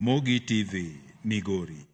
Mogi TV, Migori.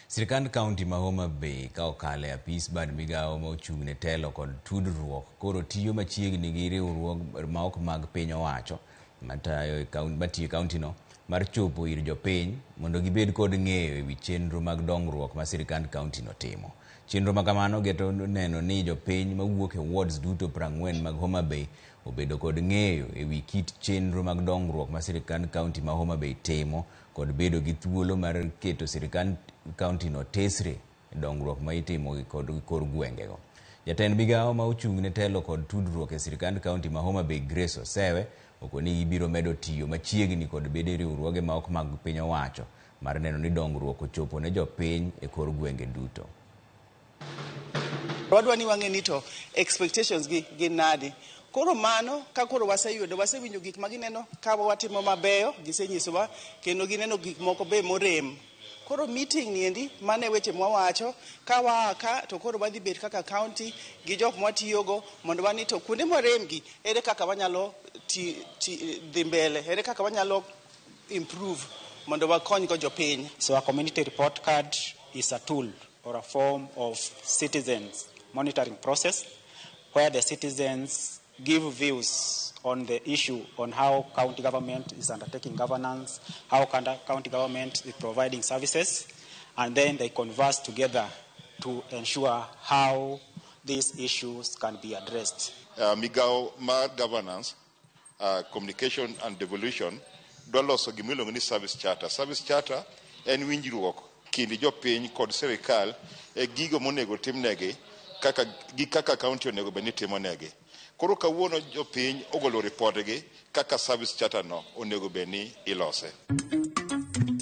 Sirkand kaunti ma Homa Bay ka okalo e apis bad migawo ma ochung' ne telo kod tudruok koro tiyo machiegni gi riwruog maok mag piny owacho matayo e matiyo e kauntino mar chopo ir jopiny mondo gibed kod ng'eyo e wi chenro mag dongruok ma sirkand kauntino timo. Chenro ma kamano geto neno ni jopiny mawuok e wards duto 40 mag Homa Bay obedo kod ng'eyo e wi kit chenro mag dongruok ma sirkand kaunti ma Homa Bay timo kod bedo gi thuolo mar keto sirkand kauntino tesre e dongruok ma itimo kod kor gwengego. Jatend migawo ma ochung' ne telo kod tudruok e sirkand kaunti ma Homa Bay Grace Osewe okoni gibiro medo tiyo machiegni kod bede riwruoge ma ok mag piny owacho mar neno ni dongruok ochopo ne jopiny e kor gwenge duto. Wadwa ni wang'e ni to expectations gi gin nadi. Koro mano ka koro waseyudo, wasewinjo gik ma gineno ka watimo mabeyo, gisenyisowa, kendo gineno gik moko be morem. Koro meeting ni endi, mano e weche mwawacho, ka waa ka to koro wadhi bet kaka county gi jok mwatiyogo mondo wani to kuonde mwarem gi, ere kaka wanyalo ti, ti, dhi mbele, ere kaka wanyalo improve mondo wakony go jopiny. So a community report card is a tool or a form of citizens monitoring process where the citizens give views on the issue on how county government is undertaking governance, how county government is providing services, and then they converse together to ensure how these issues can be addressed. Migawo mar governance, communication and devolution dwa loso gimiluongo ni service charter. Service charter en winjruok kind jopiny kod sirikal e gigo monego timnegi kaka, gi kaka county onego bed ni timonegi. Koro kawuono jopiny ogolo ripodgi kaka service charter no onego bed ni ilose.